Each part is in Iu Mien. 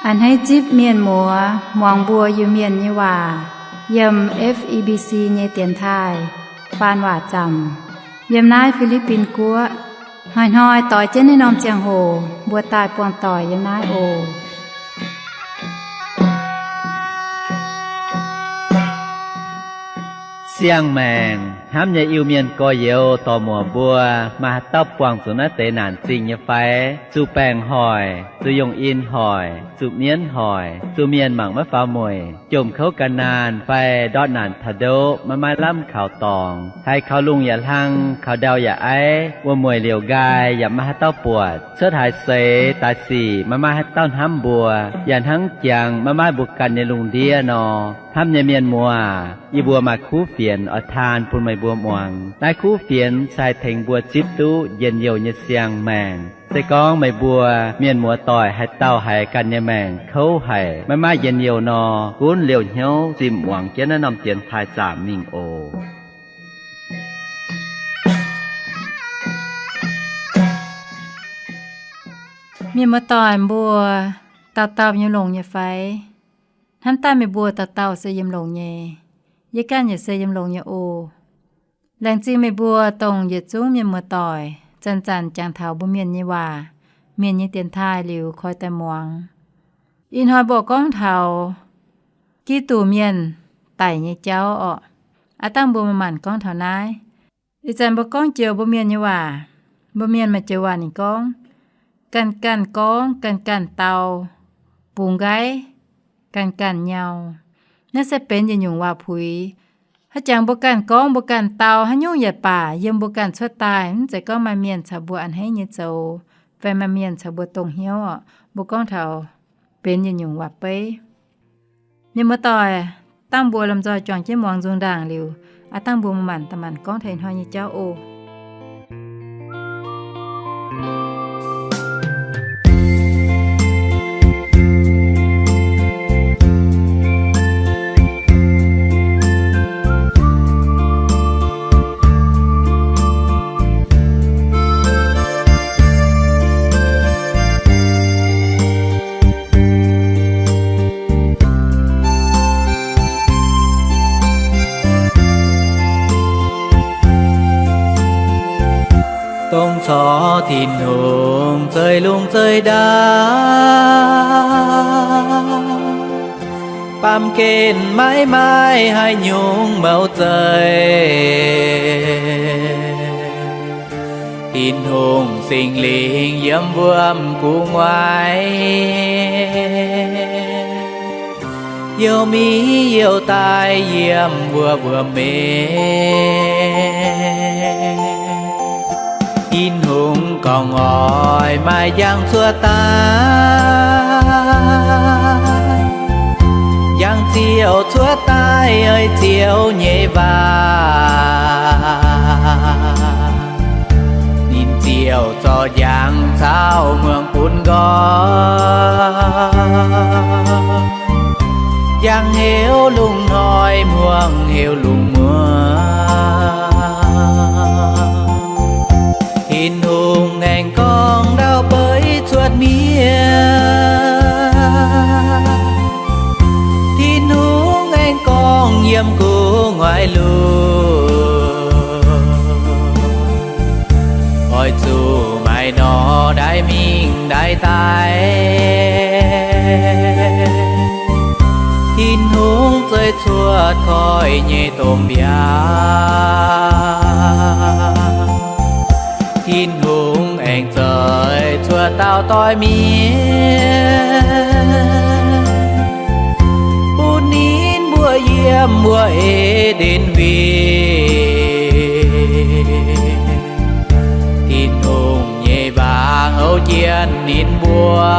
A'hneiv zipv mienh muoz muangx mbuo Iu-Mienh nyei waac yiem F E B C nyei dienx taaih faan waac zaamc yiem naaiv Fi^li^bin Guoqv. Hnoi-hnoi doix jienv naaiv norm ziangh hoc mbuo daaih buangh doic yiem naaiv oc. Siang-maengc hnamv nyei Iu-Mienh gorx-youz dorc-muoc mbuo, maaih haaix dauh buangh zuqc naaiv deix naanc zingh nyei fai? Zuqc baengc hoic, zuqc yongh in hoic, zuqc mienv hoic, zuqc mienh mangc maiv faaux mueic, jomc kouv gan naanh fai ndortv naanc taux ndoqv maiv maaih lamh kaux dorngx, haiz kaux lungh yaac hlang, kaux ndau yaac aiv, wuom-mueic liouc nqaai yaac maiv maaih haaix dauh buatc, cuotv haaix seix daaih sic maiv maaih haaix dauh hnamv mbuo, yaac hnangv jangx maiv maaih mbuo ganh nyei lungh ndiev nor. Hnamv nyei mienh muoz, yie mbuo maaih kuv fienx oix taan bun meih mbuo muangx. Naaiv kuv fienx se haih tengx mbuo zipv duqv njien-youh nyei siang-maengc. Se gorngv meih mbuo mienh muoz doic haaix dauh haiz ganh nyei maengc kouv haic, maiv maaih njien-youh nor, gunv liouh hnyouv zimh muangx jienv naaiv norm dienx taaih zaamc mingh oc. Mienh muoz doic mbuo, dauh dauh yiem longx nyei fai? Hnamv daaih meih mbuo dauh dauh se yiem longx nyei. Yie ganh yaac se yiem longx nyei oc. Laengz zingh meih mbuo dongh yietc zungv mienh muoz doic zanc-zanc jangx taux mbuo Mienh nyei waac, Mienh nyei dienx taaih liuz koi daaih muangx. Ih hnoi mbuo gorngv taux Giduc mienh daic nyei jauv orqc. Aav dangh mbuo maaih maanc gorngv taux naaiv. Ih zanc mbuo gorngv joux mbuo Mienh nyei waac, mbuo Mienh maaih joux waac ninh gorngv, ganh ganh gorngv, ganh ganh dau, bungx nqaiv, ganh ganh nyau. Naaiv se benx yietc nyungc waac-puix. Haaix jangx mbuo ganh gorngv mbuo ganh dau haaix nyungc yaac baac, yiem mbuo ganh cuotv daaih, mv zeiz gorngv maaih mienh caux mbuo a'hneiv nyei zoux, fai maaih mienh caux mbuo dongh hnyouv orqc. Mbuo gorngv taux benx yietc nyungc waac-beiv. Mienh muoz doic, dangh mbuo lomh nzoih juangc jienv muangx nzung ndaangc liuz, aav dangh mbuo maaih maanc daaih maanc gorngv taux ih hnoi nyei jauv oc. Dongh corc Tin-Hungh zeiv lungh zeiv ndau, baamh gen maiv maaih haaix nyungc mouc zeiv. Tin-Hungh Singx Lingh yiem wuom gu'nguaaic, youh mi youh daaih yiem wuom-wuom mengh. Tin-Hungh gorngv oix maaih njang cuotv daaih, njang ziouc cuotv daaih oix ziouc nyei waac. Ninh ziouc zorc njang caux muangx bun nqoi, njang heuc lungh hnoi, muangx heuc lungh muoz. Tin-Hungh aengx gorngv ndau beiv cuotv miev. Tin-Hungh aengx gorngv yiem gu'nguaaic lungh, oix zuqc maaih nor ndaix mingh ndaix daaih. Tin-Hungh zeiv cuotv koiv nyei domh mbiaauc. Tin-Hungh aengx zeiv cuotv dauh doix miev, bun ninh mbuo yiem wuov E^nden Win. Tin-Hungh nyei waac houv jienv ninh mbuo,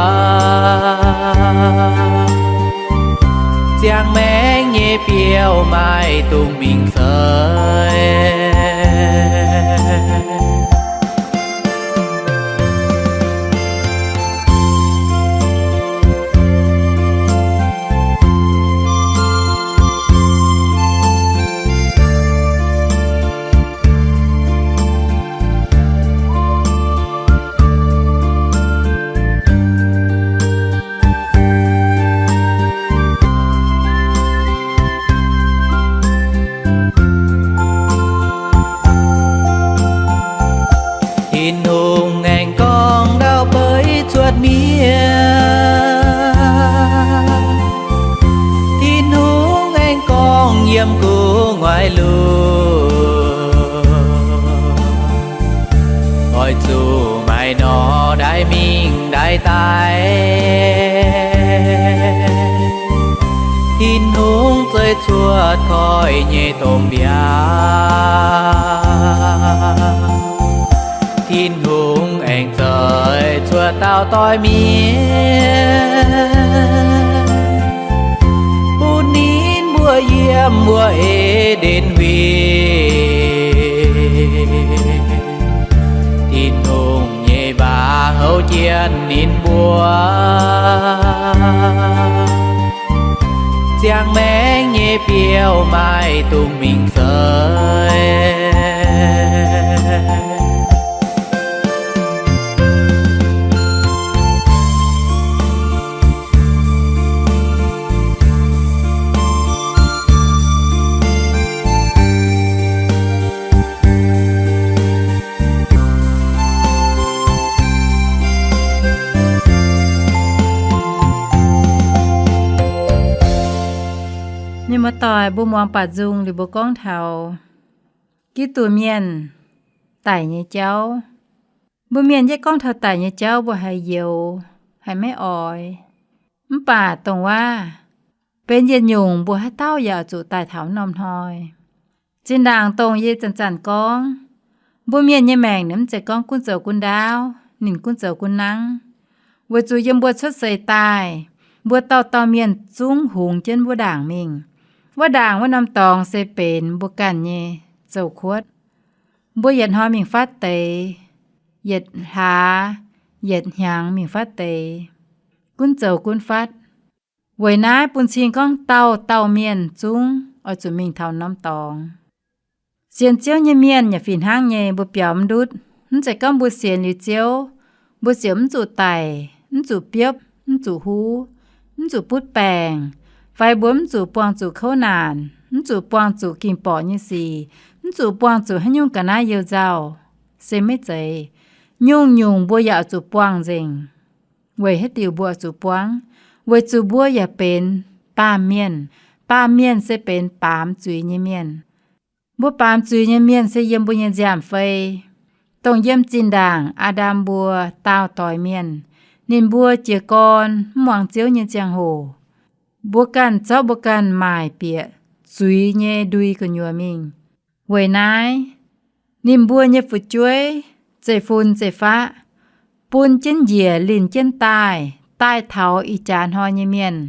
ziangh maengc nyei biouv maaih dungx mingh seix. Yiem gu'nguaaic lungh, oix zuqc maaih norm ndaaih mingh ndaaih daaih. Tin-Hungh zueiz cuotv koiv nyei domh mbiaauc. Tin-Hungh aengx zueiz cuotv dauh doic mienh, bun ninh mbuo yiem wuov E^nden Huingx. Tin-Hungh nyei waac houv jienv ninh mbuo, ziangh maengc nyei biouv maaih dungz mingh seix. Mienh muoz-doic, mbuo muangx baac nzung liuz mbuo gorngv taux Giduc Mienh daic nyei jauv. Mbuo mienh yie gorngv taux daic nyei jauv mbuo haiz youx, haiz maiv oix. Mv baac dongh waac benx yietc nyungc mbuo haaix dauh yaac zuqc daaih taux norm hnoi. Zinh ndaangc dongh yie zanc-zanc gorngv, mbuo mienh nyei maengc ninh mv zeiz gorngv gunv zoux gunv ndaauv, ninh gunv zoux gunv nangv. Weic zuqc yiem mbuo cuotv seix daaih, mbuo dauh dauh mienh zungv hungx jienv wuov ndaangc mingh. Wuov ndaangc wuov norm dorngx se benx mbuo ganh nyei zoux kuotv. Mbuo yietc hnoi mingh fatv deix, yietc hlaax, yietc hnyangx mingh fatv deix, gunv zoux gunv fatv. Weic naaiv bun cing gorngv dauh dauh mienh zungv oix zuqc mingh taux norm dorngx. Sienx Ziouv nyei mienh yaac fih hnangv nyei, mbuo biaux mv ndutv. Mv zeiz gorngv mbuo sienx liuz Ziouv, mbuo ziouc mv zuqc daic, mv zuqc biopv, mv zuqc huv, mv zuqc butv baengc, fai mbuo mv zuqc buangh zuqc kouv naanc, mv zuqc buangh zuqc ging-borqc nyei sic, mv zuqc buangh zuqc haaix nyungc ga'naaiv you-nzauh. Se maiv zeiz. Nyungc-nyungc mbuo yaac zuqc buangh nzengc. Weic haaix diuc mbuo zuqc buangv? Weic zuqc mbuo yaac benx baamh mienh. Baamh mienh se benx baamz zuiz nyei mienh. Mbuo baamz zuiz nyei mienh se yiem mbuo nyei nziaamv-fei, dongh yiem zinh ndaangc Aa^ndam mbuo daauh doix mienh, ninh mbuo jiez gorn mv muangx Ziouv nyei ziangh hoc, mbuo ganh zorqv mbuo ganh maaic bieqc zuiz nyei ndui gu'nyuoz mingh. Weic naaiv, ninh mbuo nyei fu'jueiv, zeiv-fun zeiv-faqv, bun jienv njiec linh jienv daaih, daaih taux ih jaax hnoi nyei mienh.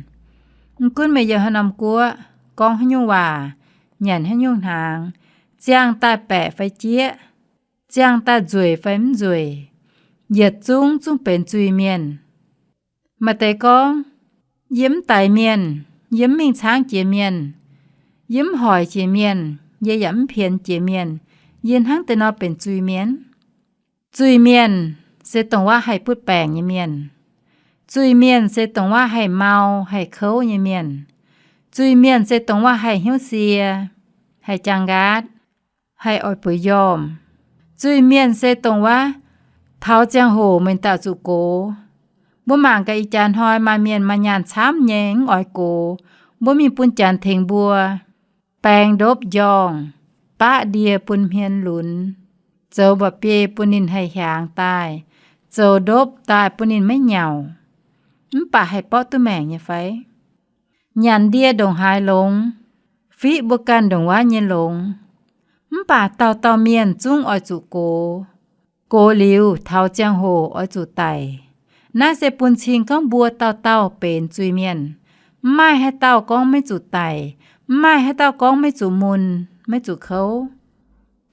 Mv gunv meih yiem haaix norm guoqv, gorngv haaix nyungc waac, nyanc haaix nyungc hnaangx, ziangh daaih baeqc fai jieqv, ziangh daaih nzueic fai mv nzueic, yietc zungv zungv benx zuiz-mienh. Maaih deix gorngv, yie mv daix mienh, yie mv mingh caangv jiex mienh, yie mv hoic jiex mienh, yie yaac mv pienx jiex mienh, yie hnangv deix nor benx zuiz-mienh. Zuiz-mienh se dongh waac haih butv baengc nyei mienh. Zuiz-mienh se dongh waac haih mau, haih kouv nyei mienh. Zuiz-mienh se dongh waac haih hnyouv sie, haih jaang nqaatv, haih oix bueix njormh. Zuiz-mienh se dongh waac taux ziangh hoc meih dauh zuqc gox. Mbuo mangc gaax ih jaax hnoi maaih mienh maaih nyaanh camv nyei mv oix gox, mbuo mingh bun Janx tengx mbuo. Baeng ndopv njorngh, baqv ndie bun hmien lunx, zoux mba'biei bun ninh haih hiaangx daaih, zoux ndopv daaih bun ninh maiv nyauc. Mv baac haih borqv duqv maengc nyei fai? Nyanc ndie ndongc haaix longx, fiqv mbuo ganh ndongc waac nyei longx. Mv baac dauh dauh mienh zungv oix zuqc gox. Gox liuz taux ziangh hoc oix zuqc daic. Naaiv se bun cing gorngv mbuo dauh dauh benx zuiz-mienh. Mv maaih haaix dauh gorngv maiv zuqc daic. Mv maaih haaix dauh gorngv maiv zuqc mun, maiv zuqc kouv.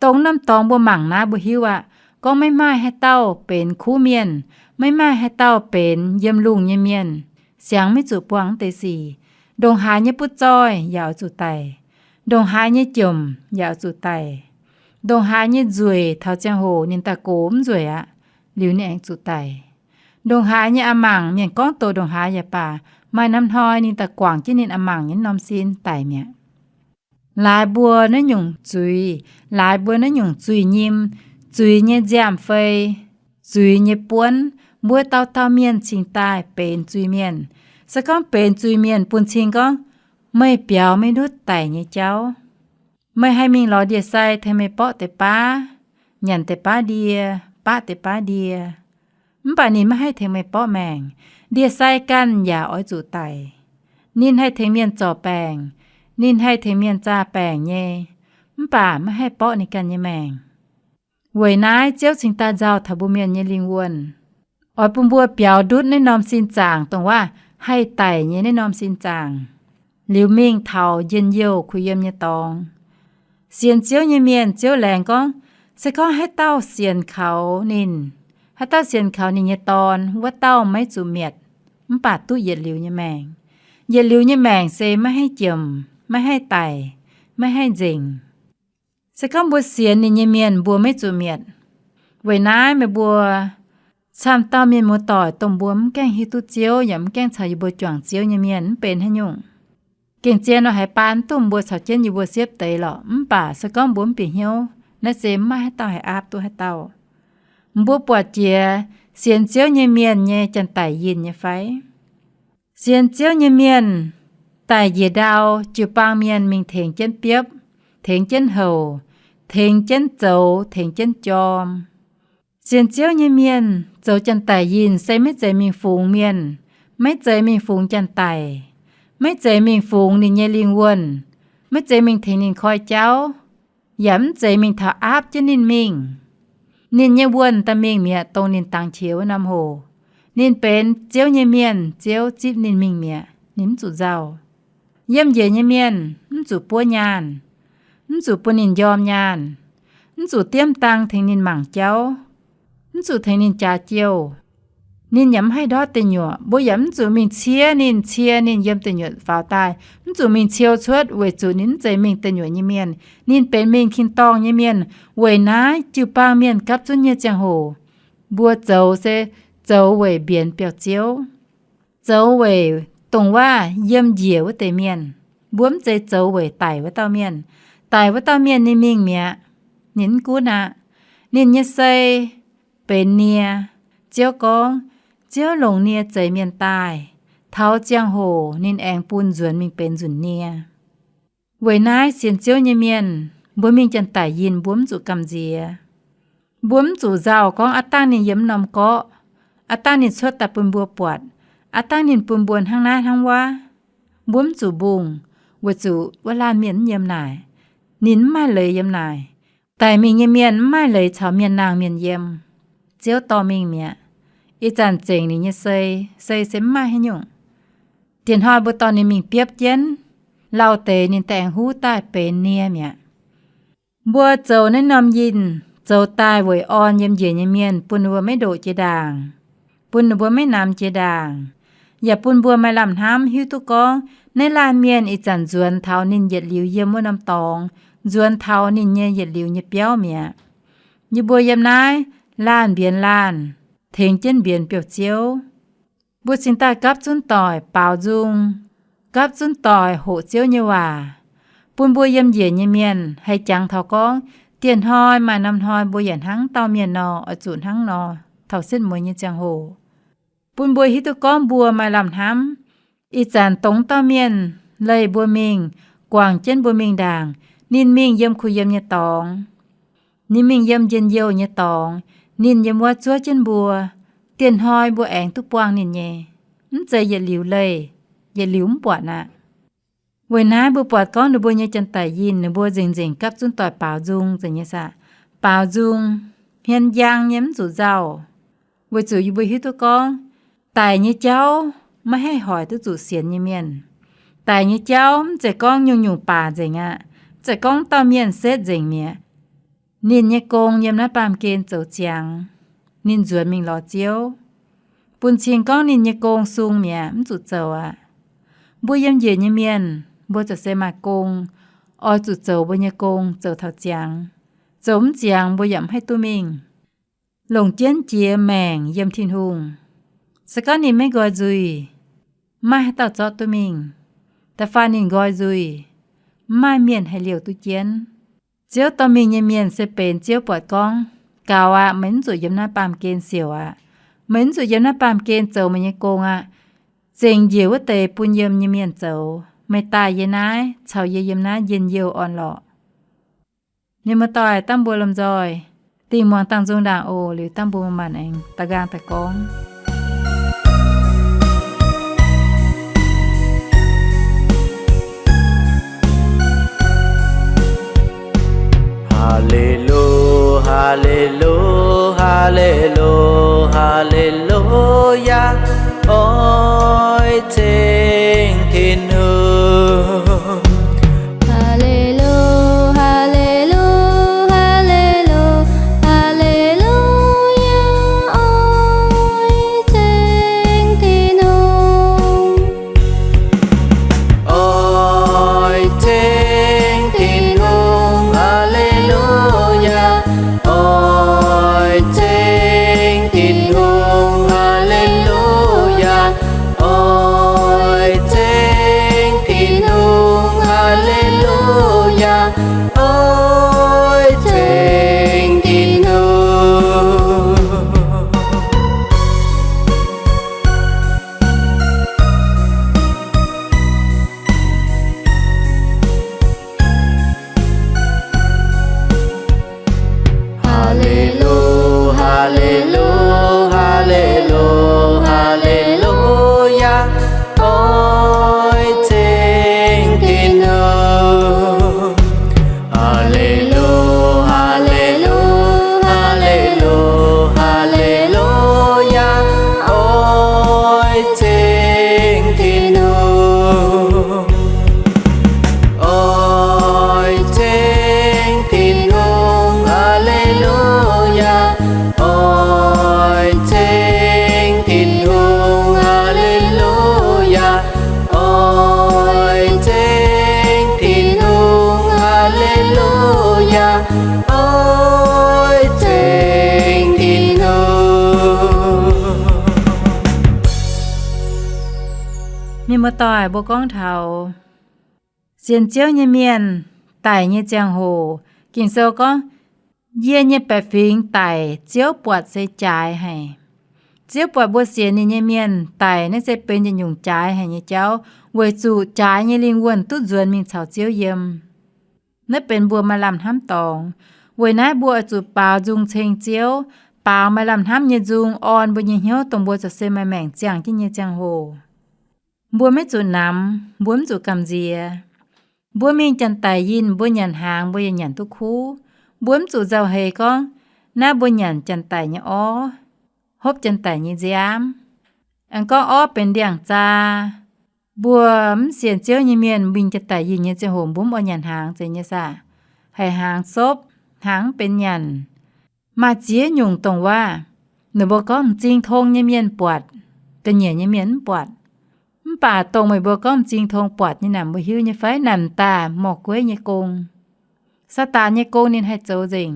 Dongh norm dorngx mbuo mangc naaiv mbuo hiuv aqv, gorngv maiv maaih haaix dauh benx kuv mienh, maiv maaih haaix dauh benx yiem lungh nyei mienh, siangx maiv zuqc buangh mv deix sic. Ndongc haaix nyei butv zoih yaac oix zuqc daic. Ndongc haaix nyei jomc yaac oix zuqc daic. Ndongc haaix nyei nzueic taux ziangh hoc ninh daaih gox mv nzueic aqv, liuz ninh aengx zuqc daic. Ndongc haaix nyei a'mangc mienh gorngv doqc ndongc haaix yaac baac, maaih norm hnoi ninh daaih guangc jienv ninh a'mangc nyei norm sin daic mi'aqv. Laaix mbuo naaiv nyungc zuiz, laaix mbuo naaiv nyungc zuiz-nyim, zuiz nyei nziaamv-fei, zuiz nyei buonv, mbuo dauh dauh mienh cingx daaih benx zuiz-mienh. Se gorngv benx zuiz-mienh bun cing gorngv Meih biaux meih ndutv daic nyei jauv. Meih haih mingh lorz ndie-sai tengx meih borqv deix baav, nyanc deix baav ndie, baqv deix baav ndie. Mv baac ninh maiv haih tengx meih borqv maengc. Ndie-sai ganh yaac oix zuqc daic. Ninh haih tengx mienh zorc baengc, ninh haih tengx mienh zaah baengc nyei, mv baac maiv haih borqv ninh ganh nyei maengc. Weic naaiv Ziouv cingx daaih nzauh taux mbuo mienh nyei lingh wuonh, oix bun mbuo biaux ndutv naaiv norm sin zaangc, dongh waac haih daic nyei naaiv norm sin zaangc, liuz mingh taux njien-youh kuh yiem nyei dorngx. Sienx Ziouv nyei mienh, Ziouv laengz gorngv, se gorngv haaix dauh sienx kaux ninh, haaix dauh sienx kaux ninh nyei Dorn, wuov dauh maiv zuqc mietc, mv baac duqv yietc liuz nyei maengc. Yietc liuz nyei maengc se maiv haih jomc, maiv haih daic, maiv haih nzengc. Se gorngv mbuo sienx ninh nyei mienh, mbuo maiv zuqc mietc. Weic naaiv meih mbuo camv dauh mienh muoz-doic, dongh mbuo mv gaengh hiuv duqv Ziouv yaac mv gaengh caux yie mbuo juangc Ziouv nyei mienh mv benx haaix nyungc. Gengh zien nor haiz baan duqv mbuo caux jienv yie mbuo siepv deix lorqc, mv baac se gorngv mbuo mv bieqc hnyouv, naaiv se mv maaih haaix dauh haih aapv duqv haaix dauh. Mbuo buatc jiex sienx Ziouv nyei mienh nyei janx-daic yinh nyei fai? Sienx Ziouv nyei mienh daic njiec ndau, jiu-baang mienh mingh tengx jienv biopv, tengx jienv houc, tengx jienv zoux, tengx jienv jorm. Sienx Ziouv nyei mienh zoux janx-daic yinh se maiv zeiz mingh fungx mienh, maiv zeiz mingh fungx janx-daic, maiv zeiz mingh fungx ninh nyei lingh wuonh, maiv zeiz mingh tengx ninh koi jauv, yaac mv zeiz mingh taux aapv jienv ninh mingh. Ninh nyei wuonh daaih mingh mi'aqv, dongh ninh dangx qiex wuov norm hoc. Ninh benx Ziouv nyei mienh, Ziouv zipv ninh mingh mi'aqv, ninh mv zuqc nzauh. Yiem njiec nyei mienh mv zuqc buov nyaanh, mv zuqc bun ninh njorm nyaanh, mv zuqc diemv dang tengx ninh mangc jauv, mv zuqc tengx ninh jaax jouh. Ninh yaac mv haih ndortv deic nyuoqc. Mbuo yaac mv zuqc mingh ciev ninh, cie ninh yiem deic nyuoqc faaux daaih, mv zuqc mingh ciou cuotv, weic zuqc ninh mv zeiz mingh deic nyuoqc nyei mienh. Ninh benx mingh tin-dorngh nyei mienh. Weic naaiv jiu-baang mienh gapv zunv nyei ziangh hoc, mbuo zoux se zoux weic mbienx biauv-ziouv, zoux weic dongh waac yiem njiec wuov deix mienh. Mbuo mv zeiz zoux weic daic wuov dauh mienh. Daic wuov dauh mienh ninh mingh mi'aqv, ninh mv gunv aqv. Ninh nyei sei benx nie. Ziouv gorngv, Ziouv longc nie zeix mienh daaih. Taux ziangh hoc ninh aengx bun nzuonx mingh benx nzunc nie. Weic naaiv sienx Ziouv nyei mienh, mbuo mingh janx-daic yinh mbuo mv zuqc gamh nziex. Mbuo mv zuqc nzauh gorngv aav dangh ninh yiem norm gorqv, aav dangh ninh cuotv daaih bun mbuo buatc, aav dangh ninh bun mbuo hnangv naaiv hnangv wuov. Mbuo mv zuqc mbungh, weic zuqc wuov laanh mienh mv yiem naaic, ninh mv maaih leiz yiem naaic. Daic mingh nyei mienh mv maaih leiz caux mienh nangh mienh yiem. Ziouv dorh mingh mi'aqv. Ih zanc zengc ninh nyei sei, sei se mv maaih haaix nyungc. Diex hnoi mbuo dorh ninh mingh biopv jienv, lauh deix ninh daaih aengx huv daaih benx nie mi'aqv. Mbuo zoux naaiv norm yinh zoux daaih weic orn yiem njiec nyei mienh, bun ninh mbuo maiv ndoqc jiex ndaangc, bun ninh mbuo maiv namx jiex ndaangc, yaac bun mbuo maaih lamh hnamv hiuv duqv gorngv naaiv laanh mienh ih zanc nzuonx taux ninh yietc liuz yiem wuov norm dorngx, nzuonx taux ninh nyei yietc liuz nyei biauv mi'aqv. Yie mbuo yiem naaiv laanh mbienx laanh, tengx jienv mbienx biauv-ziouv. Mbuo cingx daaih gapv zunv doic baaux nzung, gapv zunv doic hoqc Ziouv nyei waac, bun mbuo yiem njiec nyei mienh haih jangx taux gorngv, dieh hnoi maaih norm hnoi mbuo yaac hnangv dauh mienh nor, oix zuqc hnangv nor taux setv mueiz nyei ziangh hoc. Bun mbuo hiuv duqv gorngv mbuo maaih lamh hnamv. Ih zanc dongh dauh mienh leih mbuo mingh, guangc jienv mbuo mingh ndaangc. Ninh mingh yiem kuh yiem nyei dorngx, ninh mingh yiem njien-youh nyei dorngx, ninh yiem wuov zuov jienv mbuo. Dieh hnoi mbuo aengx duqv buangh ninh nyei. Mv zeiz yietc liuz leih, yietc liuz mv buatc aqv. Weic naaiv mbuo buatc gorngv ninh mbuo nyei janx-daic yinh ninh mbuo nzengc-nzengc gapv zunv doic baaux nzung nzengc nyei saah? Baaux nzung, hmien njang nyei mv zuqc nzauh. Weic zuqc yie mbuo hiuv duqv gorngv, daic nyei jauv maiv haih hoic duqv zuqc sienx nyei mienh. Daic nyei jauv mv zeiz gorngv nyungc-nyungc baac nzengc aqv. Mv zeiz gorngv dauh mienh setv nzengc mi'aqv. Ninh nyei gong yiem naaiv baamh gen zoux ziangx, ninh nzuonx mingh lorz Ziouv, bun cing gorngv ninh nyei gong sung mi'aqv, mv zuqc zoux aqv. Mbuo yiem njiec nyei mienh, mbuo ziouc se maaih gong, oix zuqc zoux mbuo nyei gong zoux taux ziangx. Zoux mv ziangx mbuo yaac mv haih duqv mingh. Longc jienv jiex maengc yiem Tin-Hungh. Se gorngv ninh maiv nqoi nzuih, mv maaih haaix dauh zorqv duqv mingh. Da'faanh ninh nqoi nzuih, mv maaih mienh haih liouh duqv jienv. Ziouv dorh mingh nyei mienh se benx Ziouv buatc gorngv, gaux aqv, meih mv zuqc yiem naaiv baamh gen siouc aqv. Meih mv zuqc yiem naaiv baamh gen zoux meih nyei gong aqv. Zengc njiec wuov deix bun yiem nyei mienh zoux. meih daaih yie naaiv caux yie yiem naaiv njien-youh orn-lorqc. Mienh muoz-doic, dangh mbuo lomh nzoih dingh muangx dangh nzung ndaangc oc. Liuz dangh mbuo maanc aengx da'nqaang daaih gorngv. Haa^le^lu, haa^le^lu, haa^le^lu, haa^le^lu^yaa. Oix ceng Tin-Hungh. Haa^le^lu, haa^le^lu, haa^le^lu, haa^le^lu^yaa. Oix ceng Tin-Hungh. Oix ceng Tin-Hungh, haa^le^lu^yaa. Oix ceng Tin-Hungh, haa^le^lu^yaa. Oix ceng Tin-Hungh, haa^le^lu^yaa. Oix ceng Tin-Hungh. Haa^le^lu, haa^le^lu, haa^le^lu, haa^le^lu^yaa. Oix ceng Tin-Hungh. Haa^le^lu, haa^le^lu, haa^le^lu, haa^le^lu^yaa. Oix ceng Tin-Hungh. Oix ceng Tin-Hungh, haa^le^lu^yaa. Oix ceng Tin-Hungh, haa^le^lu^yaa. Oix ceng Tin-Hungh, haa^le^lu^yaa. Oix ceng Tin-Hungh. Mienh muoz-doic, mbuo gorngv taux sienx Ziouv nyei mienh daic nyei ziangh hoc, Ging-Sou gorngv, yie nyei baeqc fingx daic, Ziouv buatc se jaaix haic. Ziouv buatc mbuo sienx ninh nyei mienh daic naaiv se benx yietc nyungc jaaix haic nyei jauv, weic zuqc jaaix nyei lingh wuonh duqv nzuonx mingh caux Ziouv yiem. Naaiv benx mbuo maaih lamh hnamv dorngx. Weic naaiv mbuo oix zuqc baaux nzung ceng Ziouv, baaux maaih lamh hnamv nyei nzung orn mbuo nyei hnyouv, dongh mbuo zoux se maaih maengc ziangh jienv nyei ziangh hoc. Mbuo maiv zuqc namx, mbuo mv zuqc gamh nziex. Mbuo mingh janx-daic yinh, mbuo nyanc hnaangx mbuo yaac nyanc duqv kuv. Mbuo mv zuqc nzauh heix gorngv, naaiv mbuo nyanc janx-daic nyei orv, hopv janx-daic nyei nziaamv. Aengx gorngv orv benx ndiangx-zaa. Mbuo mv sienx Ziouv nyei mienh mingh janx-daic yinh nyei ziangh hoc mbuo mv oix nyanc hnaangx, zeiz nyei saah? Haiz hnaangx sopv, hnaangx mv benx nyanc. Maaih ziex nyungc dongh waac, ninh mbuo gorngv m'zing tong nyei mienh buatc, ga'nyiec nyei mienh mv buatc. Mv baac dongh meih mbuo gorngv m'zing tong buatc nyei naaic, mbuo hiuv nyei fai? Naaic m'daaih morh-gueiv nyei gong. Saadaan nyei gong ninh haih zoux nzengc.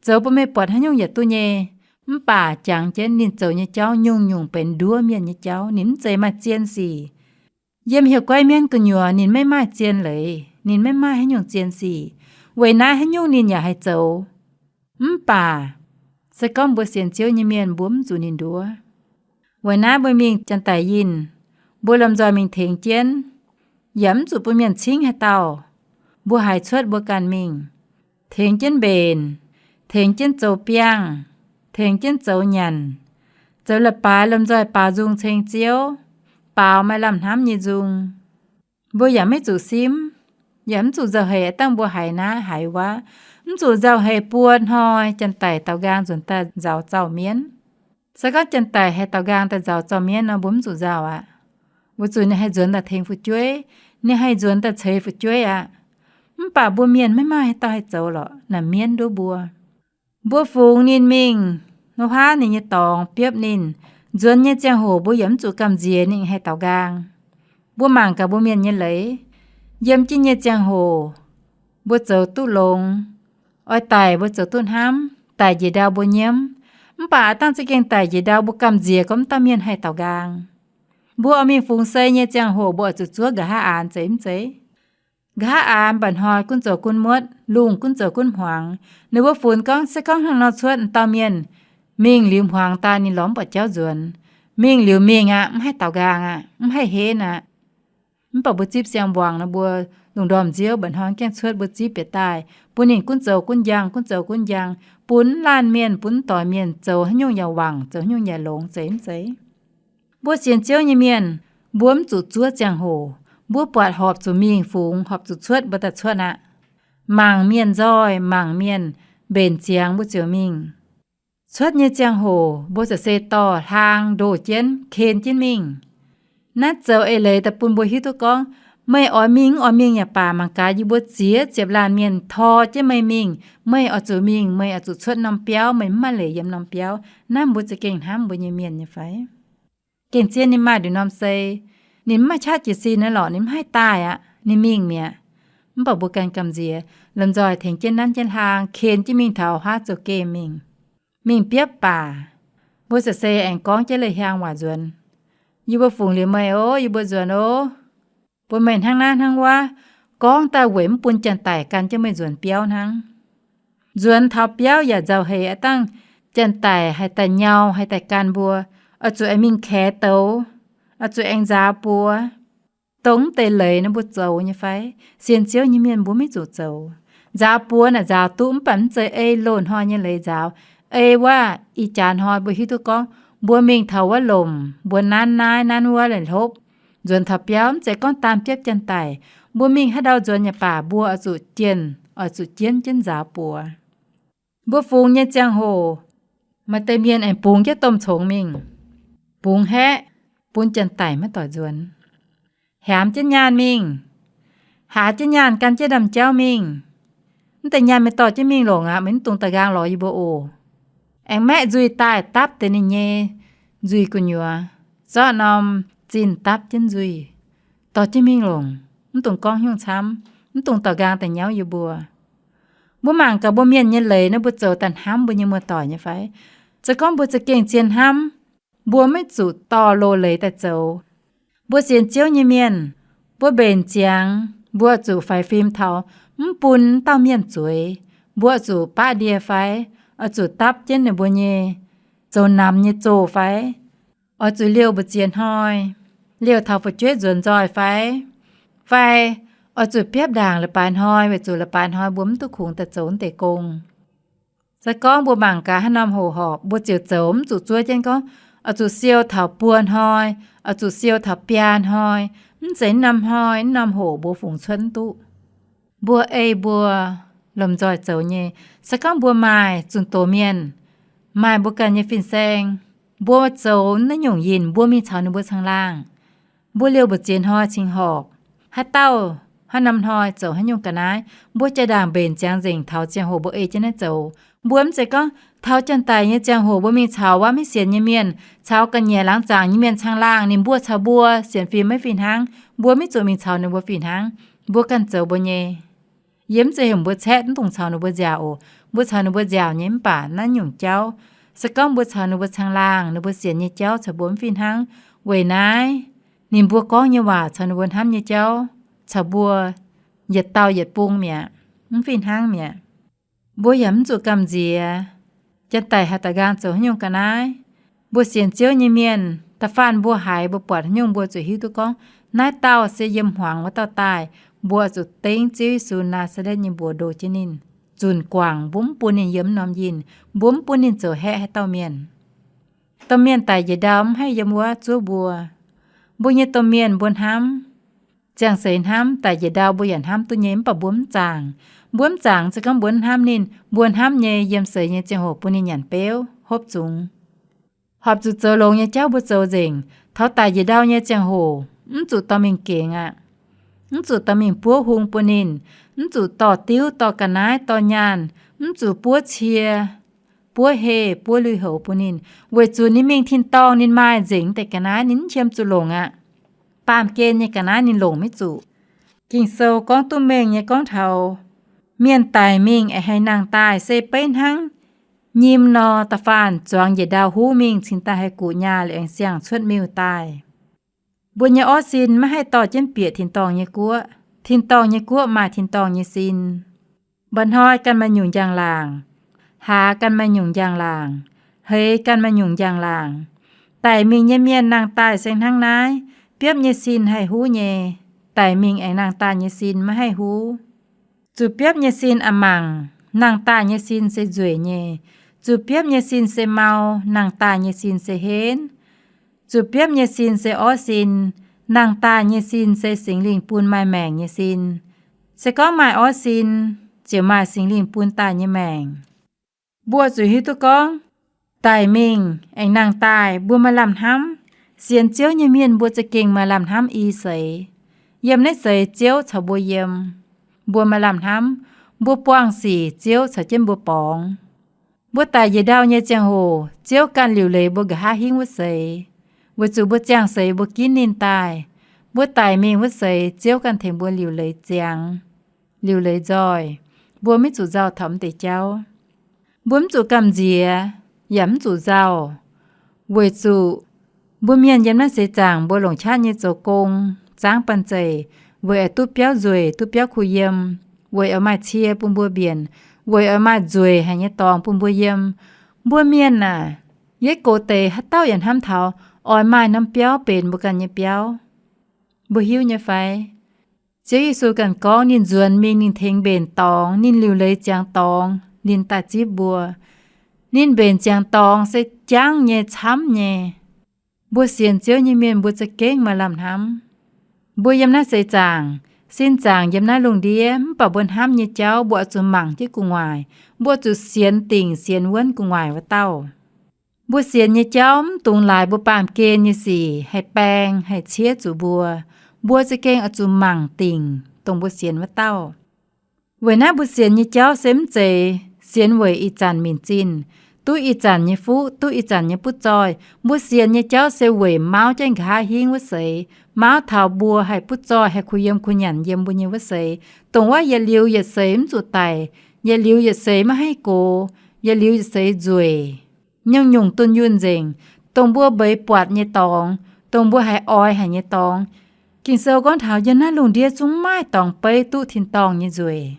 Zoux bun meih buatc haaix nyungc yietc duqv nyei. Mv baac jangx jienv ninh zoux nyei jauv nyungc-nyungc benx nduov mienh nyei jauv. Ninh mv zeiz maaih zien sic. Yiem hieh guaiv mienv gu'nyuoz ninh maiv maaih zien leiz, ninh maiv maaih haaix nyungc zien sic. Weic naaiv haaix nyungc ninh yaac haih zoux. Mv baac se gorngv mbuo sienx Ziouv nyei mienh, mbuo mv zuqc ninh nduov. Weic naaiv mbuo mingh janx-daic yinh, mbuo lomh nzoih mingh tengx jienv, yaac mv zuqc bun mienh cingv haaix dauh. Mbuo haiz cuotv mbuo ganh mingh, tengx jienv mbenc, tengx jienv zoux biangh, tengx jienv zoux nyanc, zoux leiz-baaix lomh nzoih baaux nzung ceng Ziouv, baaux maaih lamh hnamv nyei nzung. Mbuo yaac maiv zuqc simv, yaac mv zuqc nzauh heix dangh mbuo haiz naaiv haiz wuov. Mv zuqc nzauh heix buo hnoi janx-daic daaux nqaang nzuonx daaih nzaaux zaux mienv. Se gorngv janx-daic haih daaux nqaang daaih nzaaux zaux mienv nor, mbuo mv zuqc nzauh aqv. Weic zuqc ninh haih nzuonx daaih tengx fu'jueiv, ninh haih nzuonx daaih ceix fu'jueiv aqv. Mv baac mbuo mienh maiv maaih haaix dauh haih zoux lorqc. Naaic mienv nduov mbuo. Mbuo fungx ninh mingh, nor huaav ninh nyei dorngx biopv ninh. Nzuonx nyei ziangh hoc mbuo yaac mv zuqc gamh nziex ninh haih daaux nqaang. Mbuo mangc gaax mbuo mienh nyei leiz, yiem jienv nyei ziangh hoc, mbuo zoux duqv longx. Oix daic mbuo zoux duqv hnamv, daic njiec ndau mbuo nyiemv. Mv baac aav dangh za'gengh daic njiec ndau mbuo gamh nziex gorngv mv dauh mienh haih daaux nqaang. Mbuo oix mingh fungx sei nyei ziangh hoc mbuo oix zuqc zuov nqa'haav aanx zeiz mv zeiz? Nqa'haav aanx mba'hnoi gunv zoux gunv muotv, lungh gunv zoux gunv hmuangx. Ninh mbuo funx gorngv se gorngv hnangv nor cuotv, m'dauh mienh mingh liuz hmuangx daaih ninh lorz mv buatc jauv nzuonx. Mingh liuz mingh aqv, mv haih daaux nqaang aqv, mv haih henv aqv. Mv baac mbuo zipv siang-wangc nor, mbuo lungh ndorm nziouv mba'hnoi gaengh cuotv, mbuo zipv bieqc daaih, bun ninh gunv zoux gunv njang, gunv zoux gunv njang, bun laanh mienh, bun doix mienh zoux haaix nyungc yaac wangc, zoux haaix nyungc yaac longx, zeiz mv zeiz? Mbuo sienx Ziouv nyei mienh, mbuo mv zuqc zuov ziangh hoc. Mbuo buatc horpc zuqc mingh fungx, horpc zuqc cuotv, mbuo daaih cuotv aqv. Mangc mienh nzoih, mangc mienh mbenc ziangx, mbuo ziouc mingh. Cuotv nyei ziangh hoc mbuo ziouc se dorh hlaang ndoh jienv, ken jienv mingh. Naaiv zoux eix leiz daaih bun mbuo hiuv duqv gorngv, meih oix mingh mv oix mingh yaac baac, mangc gaax yie mbuo ziex ziepc laanh mienh tor jienv meih mingh, meih oix zuqc mingh, meih oix zuqc cuotv norm biauv, meih mv maaih leiz yiem norm biauv. Naaiv mbuo za'gengh hnamv mbuo nyei mienh nyei fai? Gengh zien ninh maaih nduqc norm sei, ninh mv maaih qaqv jiez sin naaiv lorqc, ninh mv haih daaih aqv, ninh mingh mi'aqv. Mv baac mbuo ganh gamh nziex, lomh nzoih tengx jienv nanv jienv hlaang ken jienv mingh taux haav zoux gemh mingh. Mingh biopv baac, mbuo ziouc se aengx gorngv jienv leiz-hiaang waac nzuonx. Yie mbuo fungc liuz meih oc, yie mbuo nzuonx oc. Bun meih hnangv naaiv hnangv wuov, gorngv daaih weic mv bun janx-daic gan jienv meih nzuonx biauv hnangv. Nzuonx taux biauv yaac nzauh heix aqv dangh, janx-daic haih daaih nyau, haih daaih gan mbuo, oix zuqc aengx mingh kaex douz, oix zuqc aengx nzaaux buoz. Dongh mv deix leiz nor mbuo zoux nyei fai? Sienx Ziouv nyei mienh mbuo maiv zuqc zoux. Nzaaux buoz naaic nzaaux duqv, mv baac mv zeiz ei loz-hnoi nyei leiz nzaaux. Ei wuov ih jaax hnoi mbuo hiuv duqv gorngv, mbuo mingh taux wuov lomc, mbuo nanv naaiv nanv wuov leiz hlopv. Nzuonx taux biauv mv zeiz gorngv daan biopv janx-daic. Mbuo mingh haaix ndau nzuonx yaac baac, mbuo oix zuqc jienh, oix zuqc jienv jienv nzaaux buoz. Mbuo fungx nyei ziangh hoc, maaih deix mienh aengx bungx jienv domh congx mingh, bungx haeqv, bun janx-daic maiv doic nzuonx. Hiaamx jienv nyaanh mingh, haaz jienv nyaanh gan jienv ndaamv-jauv mingh. Mv deix nyaanh meih dorh jienv mingh longc aqv, meih mv dungx daaih nqaang lorz yie mbuo oc. Aengx maeqv nzuih daaih dapv deix ninh nyei nzuih gu'nyuoz, zorqv norm zinh dapv jienv nzuih, dorh jienv mingh longc, mv dungx gorngv haaix nyungc camv, mv dungx dorh nqaang daaih nyauv yie mbuo. Mbuo mangc gaax mbuo mienh nyei leiz nor, mbuo zoux daaih hnamv mbuo nyei muoz-doic nyei fai? Se gorngv mbuo za'gengh zien hnamv, mbuo maiv zuqc dorh loz-leiz daaih zoux. Mbuo sienx Ziouv nyei mienh, mbuo mbenc ziangx, mbuo zuqc faix fim taux mv bun dauh mienh zueiz. Mbuo zuqc baqv ndie fai? Oix zuqc dapv jienv ninh mbuo nyei zoux namx nyei zoh fai? Oix zuqc liouh mbu'ziex hnoi, liouh taux fu'jueiv nzuonx nzoih fai? Fai oix zuqc biopv ndaangc leiz-baaix hnoi, weic zuqc leiz-baaix hnoi mbuo mv duqv kungx daaih zoux naaiv deix gong? Se gorngv mbuo mangc gaax haaix norm hoc horpc, mbuo ziouc zoux, mv zuqc zuov jienv gorngv, oix zuqc siou taux buo hnoi, oix zuqc siou taux biaa hnoi, mv zeiz naaiv norm hnoi, naaiv norm hoc mbuo fungx cuotv mv duqv. Mbuo ei mbuo lomh nzoih zoux nyei. Se gorngv mbuo maaih zunh doz mienh, maaih mbuo ganh nyei fin-saeng, mbuo zoux naaiv nyungc yinh, mbuo mingh caux ninh mbuo caangh laangh. Mbuo liouh mbu'ziex hnoi cingx horpc, haaix dauh haaix norm hnoi zoux haaix nyungc ga'naaiv, mbuo jaa-ndaangc mbenc ziangx nzengc taux ziangh hoc mbuo ei jienv naaiv zoux. Mbuo mv zeiz gorngv taux janx-daic nyei ziangh hoc mbuo mingh caux wuov maiv sienx nyei mienh, caux ga'nyiec laangz zaangc nyei mienh caangh laangh, ninh mbuo caux mbuo sienx fim maiv fih hnangv, mbuo maiv zuqc mingh caux ninh mbuo fih hnangv. Mbuo ganh zoux mbuo nyei. Yie mv zeiz heuc mbuo caeqv mv dungx caux ninh mbuo nziaauc oc. Mbuo caux ninh mbuo nziaauc nyei mv baac naaiv nyungc jauv, se gorngv mbuo caux ninh mbuo caangh laangh, ninh mbuo sienx nyei jauv caux mbuo mv fih hnangv. Weic naaiv, ninh mbuo gorngv nyei waac caux ninh mbuo hnamv nyei jauv caux mbuo yietc dauh yietc bung mi'aqv, mv fih hnangv mi'aqv. Mbuo yaac mv zuqc gamh nziex janx-daic haih daaih nqaang zoux haaix nyungc ga'naaiv. Mbuo sienx Ziouv nyei mienh, da'faanh mbuo haiz mbuo buatc haaix nyungc mbuo zuqc hiuv duqv gorngv, naaiv dauh se yiem hmuangx wuov dauh daaih. Mbuo zuqc dengv Ziouv Yesu Naa^saa^letv nyei mbuox ndoh jienv ninh, zunc guangc. Mbuo mv bun ninh yiem norm yinh, mbuo mv bun ninh zoux haeqv haaix dauh mienh. Domh mienh daic njiec ndau mv haih yiem wuov zuov mbuo. Mbuo nyei domh mienh mbuo hnamv, ziangh seix hnamv, daic njiec ndau mbuo yaac hnamv duqv nyei, mv baac mbuo mv zaangc. Mbuo mv zaangc se gorngv mbuo mv hnamv ninh, mbuo hnamv nyei yiem seix nyei ziangh hoc bun ninh nyanc beuv hopv zungx. Horpc zuqc zoux longx nyei jauv mbuo zoux nzengc. Taux daic njiec ndau nyei ziangh hoc, mv zuqc dorh mingh gengx aqv. Mv zuqc dorh mingh buov hung bun ninh. Mv zuqc dorh diuv, dorh ga'naaiv, dorh nyaanh. Mv zuqc buov cie, buov heh, buov lui-houx bun ninh, weic zuqc ninh mingh tin-dorngh ninh maaih nzengc deix ga'naaiv, ninh mv qiemx zuqc longc aqv. Baamh gen nyei ga'naaiv ninh longc maiv zuqc. Ging-Sou gorngv duqv mengh nyei gorngv taux mienh daic mingh aengx haiz nangh daaih se beiv hnangv nyim nor, da'faanh zuangx njiec ndau huv mingh cingx daaih haih guqc nyaah liuz aengx siang-cuotv miuh daaih. Mbuo nyei orv sin maiv haih dorh jienv bieqc tin-dorngh nyei guoqv. Tin-dorngh nyei guoqv maaih tin-dorngh nyei sin. Mba'hnoi ganh maaih nyungc njang-laangc, hlaax ganh maaih nyungc njang-laangc, heix ganh maaih nyungc njang-laangc. Daic mingh nyei mienh nangh daaih se hnangv naaiv, biopv nyei sin haih huv nyei. daic mingh aengx nangh daaih nyei sin maiv haih huv. Zuqc biopv nyei sin a'mangc, nangh daaih nyei sin se nzueic nyei. Zuqc biopv nyei sin se mau, nangh daaih nyei sin se henv. Zuqc biopv nyei sin se orv sin, nangh daaih nyei sin se Singx Lingh bun maaih maengc nyei sin. Se gorngv maaih orv sin, ziouc maaih Singx Lingh bun daaih nyei maengc. Mbuo zuqc hiuv duqv gorngv, daic mingh aengx nangh daaih mbuo maaih lamh hnamv. Sienx Ziouv nyei mienh mbuo za'gengh maaih lamh hnamv i seix. Yiem naaiv seix Ziouv caux mbuo yiem. Mbuo maaih lamh hnamv, mbuo buangh sic Ziouv caux jienv mbuo borngz. Mbuo daic njiec ndau nyei ziangh hoc, Ziouv ganh liuc leiz mbuo nqa'haav hingv wuov seix, weic zuqc mbuo ziangh seix mbuo ginv ninh daaih. Mbuo daic mingh wuov seix, Ziouv ganh tengx mbuo liuc leiz ziangx, liuc leiz nzoih. Mbuo maiv zuqc nzauh taux mv deix jauv. Mbuo mv zuqc gamh nziex, yaac mv zuqc nzauh, weic zuqc mbuo mienh yiem naaiv seix zaangc mbuo longc qaqv nyei zoux gong, zaangv banh zeic, weic oix duqv biauv nzueic, duqv biauv kuh yiem, weic oix maaih cie bun mbuo mbienc, weic oix maaih nzueic haic nyei dorngx bun mbuo yiem. Mbuo mienh aah, yie gox deix haaix dauh yaac hnamv taux oix maaih norm biauv benx mbuo ganh nyei biauv. Mbuo hiuv nyei fai? Ziouv Yesu ganh gorngv ninh nzuonx mingh ninh tengx mbenc dorngx, ninh liuc leiz ziangx dorngx, ninh daaih zipv mbuo. Ninh mbenc ziangx dorngx se jangv nyei, camv nyei. Mbuo sienx Ziouv nyei mienh mbuo za'gengh maaih lamh hnamv. Mbuo yiem naaiv seix zaangc, sin zaangc yiem naaiv lungh ndiev, mv baac mbuo hnamv nyei jauv mbuo oix zuqc mangc jienv gu'nguaaic. Mbuo zuqc sienx dingc sienx wuonv gu'nguaaic wuov dauh. Mbuo sienx nyei jauv mv dungx laaix mbuo baamh gen nyei sic haih baeng haih ciev zuqc mbuo. Mbuo za'gengh oix zuqc mangc dingc dongh mbuo sienx wuov dauh. Weic naaiv mbuo sienx nyei jauv se mv zeiz sienx weic ih zanc minc zinh, duqv ih zanc nyei fuqv, duqv ih zanc nyei butv zoih. Mbuo sienx nyei jauv se weic mauv jienv nqa'haav hingv wuov seix, mauv taux mbuo haih butv zoih, haih kuh yiem kuh nyanc yiem mbuo nyei wuov seix, dongh wuov yietc liuz yietc seix mv zuqc daic, yietc liuz yietc seix maiv haih gox, yietc liuz yietc seix nzueic. Nyungc-nyungc dunh yunh nzengc, dongh mbuo mbeix buatc nyei dorngx, dongh mbuo haiz oix haic nyei dorngx. Ging-Sou gorngv taux yiem naaiv lungh ndiev zungv maaih dorngx beiv duqv tin-dorngh nyei nzueic.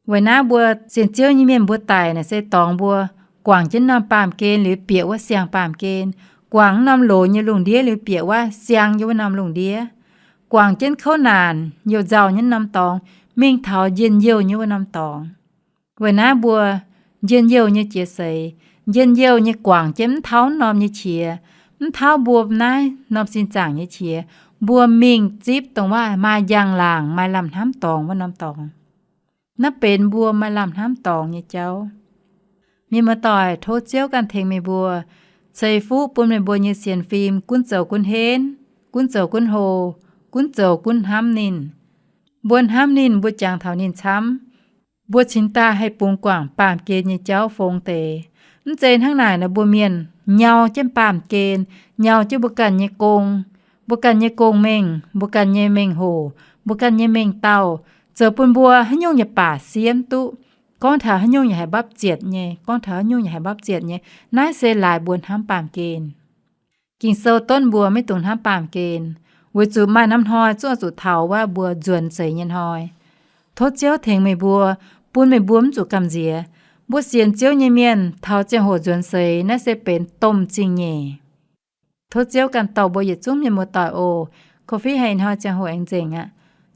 Weic naaiv mbuo sienx Ziouv nyei mienh mbuo daic naaic se dorngx mbuo guangc jienv norm baamh gen liuz bieqc wuov siang-baamh gen, guangc norm loz nyei lungh ndiev liuz bieqc wuov siang nyei wuov norm lungh ndiev, guangc jienv kouv naanc youh nzauh nyei norm dorngx mingh taux njien-youh nyei wuov norm dorngx. Weic naaiv mbuo njien-youh nyei jiex seix, njien-youh nyei guangc jienv mv tauv norm nyei qiex, mv tauv mbuo naaiv norm sin zaangc nyei qiex, mbuo mingh zipv dongh wuov maaih njang-laangc, maaih lamh hnamv dorngx wuov norm dorngx. Naaiv benx mbuo maaih lamh hnamv dorngx nyei jauv. Mienh muoz-doic, tov Ziouv ganh tengx meih mbuo, ceix fuqv bun meih mbuo nyei sienx fim gunv zoux gunv henv, gunv zoux gunv hlo, gunv zoux gunv hnamv ninh. Mbuo hnamv ninh, mbuo jangx taux ninh camv, mbuo cingx daaih haih bungx guangc baamh gen nyei jauv fongx deix. Mv zeiz hnangv naaic nor, mbuo mienh nyau jienv baamh gen, nyau jienv mbuo ganh nyei gong, mbuo ganh nyei gong-mengh, mbuo ganh nyei mengh hoc, mbuo ganh nyei mengh dauh, zoux bun mbuo haaix nyungc yaac baac siemv duqv. Gorngv taux haaix nyungc yaac haiz mbapv zietc nyei, gorngv taux haaix nyungc yaac haiz mbapv zietc nyei. Naaiv se laaix mbuo hnamv baamh gen. Ging-Sou donv mbuo maiv dungx hnamv baamh gen, weic zuqc maaih norm hnoi zungv oix zuqc taux wuov mbuo nzuonx seix nyei hnoi. Tov Ziouv tengx meih mbuo, bun meih mbuo mv zuqc gamh nziex. Mbuo sienx Ziouv nyei mienh taux ziangh hoc nzuonx seix, naaiv se benx domh zingh nyeic. Tov Ziouv ganh dorh mbuo yietc zungv mienh muoz-doic oc. Ko fih haic ih hnoi ziangh hoc aengx nzengc aqv.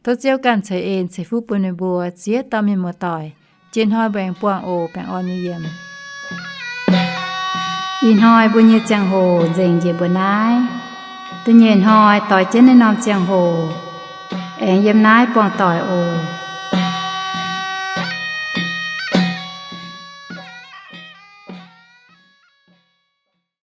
Tov Ziouv ganh ceix en ceix fuqv bun meih mbuo ziex dauh mienh muoz-doic. Jiex hnoi mbuo aengx buangh oc. Baengh orn nyei yiem. Ih hnoi mbuo nyei ziangh hoc nzengc njiec mbuo naaiv. Da'nyeic hnoi doix jienv naaiv norm ziangh hoc aengx yiem naaiv buangh doic oc.